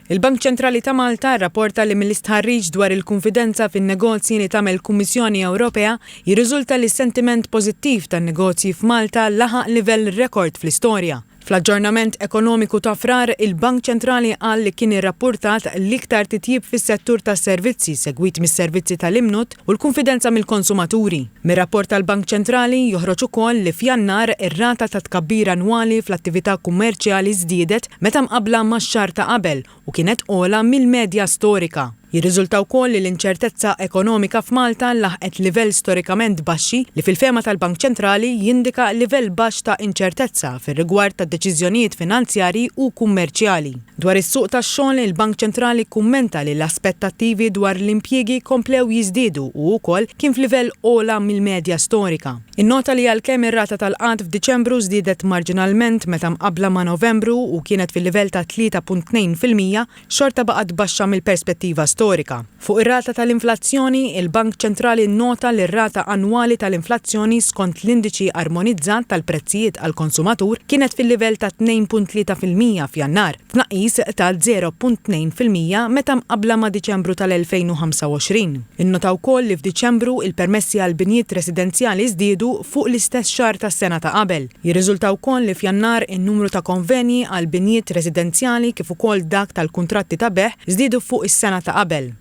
Il-Bank Ċentrali ta' Malta rrapporta li mill-istħarriġ dwar il-kunfidenza fin-negozji li tagħmel il-Kummissjoni Ewropea jirriżulta li s-sentiment pożittiv tan-negozji f'Malta laħaq livell rekord fl-istorja. Fl-aġġornament ekonomiku ta' Frar, il-Bank Ċentrali qal li kien irrappurtat l-iktar titjib fis-settur tas-servizzi segwit mis-servizzi tal-imnut u l-kunfidenza mill-konsumaturi. Mir-rapport tal-Bank Ċentrali joħroġ ukoll li f'Jannar ir-rata ta' tkabbir annwali fl-attività kummerċjali żdiedet meta mqabbla max-xahar ta' qabel u kienet ogħla mill-medja storika. Jirriżulta wkoll li l-inċertezza ekonomika f'Malta laħqet livell storikament baxxi li fil-fehma tal-Bank Ċentrali jindika livell baxx ta' inċertezza fir-rigward ta' deċiżjonijiet finanzjarji u kummerċjali. Dwar is-suq tax-xogħol, il-Bank Ċentrali kkummenta li l-aspettattivi dwar l-impjiegi komplew jiżdiedu u wkoll kien f'livell ogħla mill-medja storika. Innota li għalkemm ir-rata tal-qgħad f'Diċembru żdiedet marġinalment meta mqabbla ma' Novembru u kienet fil-livell ta' 3.2%, xorta baqgħet baxxa mill-perspettiva storika. Fuq ir-rata tal-inflazzjoni, il-Bank Ċentrali nnota li r-rata annwali tal-inflazzjoni skont l-Indiċi Armonizzat tal-Prezzijiet għall-Konsumatur kienet fil-livell ta' 2.3% f'Jannar, tnaqqis ta' 0.2% meta mqabbla ma' Diċembru tal-2025. Innota wkoll li f'Diċembru, il-permessi għal binjiet residenzjali żdiedu fuq l-istess xahar tas-sena ta' qabel. Jirriżulta wkoll li f'Jannar in-numru ta' konvenji għal binjiet residenzjali kif ukoll dak tal-kuntratti ta' bejgħ żdiedu fuq is-sena ta' qabel.